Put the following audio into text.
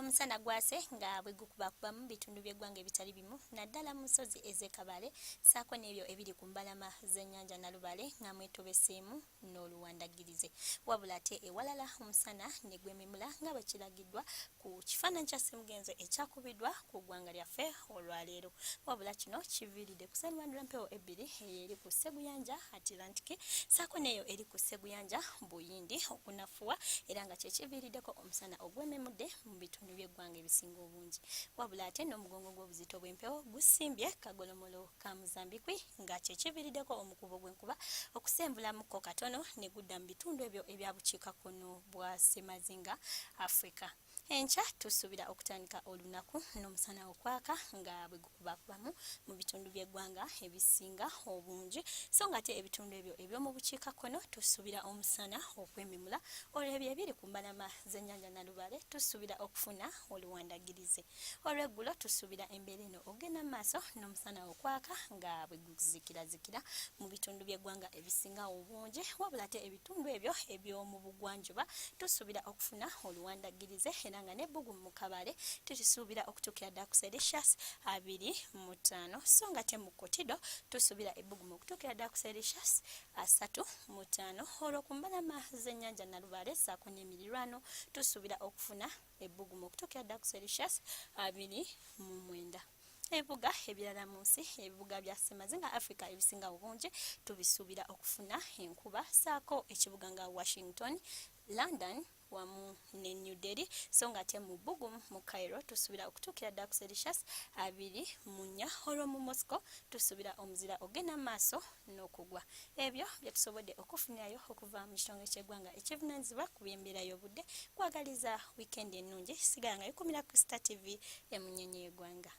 Omusana gwase nga bwe gukubakuba mu bitundu by'eggwanga ebitali bimu naddala mu nsozi ez'e Kabale ssaako n'ebyo ebiri ku mbalama z'ennyanja Nalubaale nga mwetobeseemu n'oluwandagirize. Wabula ate ewalala omusana ne gwememula nga bwe kiragiddwa ku kifaananyi kya Ssemugenzo ekyakubiddwa ku ggwanga lyaffe olwaleero. Wabula kino kiviiridde ku sseruwandula-mpewo ebbiri eyo eri ku sseguyanja Atlantic ssaako n'eyo eri ku sseguyanja Buyindi okunafuwa era nga kye kiviiriddeko omusana ogwememudde mu bitundu by'eggwanga ebisinga obungi. Wabula ate n'omugongo gw'obuzito bw'empewo gusimbye kagolomolo ka Mozambique nga kye kiviiriddeko omukuubo gw'enkuba okusenvulamukko katono ne gudda mu bitundu ebyo ebya bukiikakkono bwa ssemazinga Afrika. Enkya tusuubira okutandika olunaku n'omusana okwaka nga bwe gukubakubamu mu bitundu by'eggwanga ebisinga obungi so ng'ate ebitundu ebyo eby'omu bukiikakkono tusuubira omusana okwememula olwo ebyo ebiri ku mbalama z'ennyanja Nalubaale tusuubira okufuna oluwandagirize. Olweggulo tusuubira embeera eno okugenda mu maaso n'omusana okwaka nga bwe guzikirazikira mu bitundu by'eggwanga ebisinga obungi wabula ate ebitundu ebyo eby'omu bugwanjuba tusuubira okufuna oluwandaggirize era nga n'ebbugumu mu Kabale tulisuubira okutuukira ddala ku Celsius 25 so nga ate mu Kotido tusuubira ebbugumu okutuukira ddala ku Celsius 35 olwo ku mbalama z'ennyanja Nalubaale ssaako n'emirirwano tusuubira okufuna ebbugumu okutuukira ddala ku Celsius 29. Ebibuga ebirala mu nsi, ebibuga bya ssemazinga Africa ebisinga obungi tubisuubira okufuna enkuba ssaako ekibuga nga Washington, London wamu ne New Delhi so nga ate mu bbugumu mu Cairo tusuubira okutuukira ddala ku Celsius 24 olwo mu Moscow tusuubira omuzira ogenda mu maaso n'okugwa. Ebyo bye tusobodde okufunirayo okuva mu kitongole ky'eggwanga ekivunaanyizibwa ku by'embeera y'obudde. Nkwagaliza wiikendi ennungi. Sigala nga weekuumira ku Star TV emunyeenye y'eggwanga.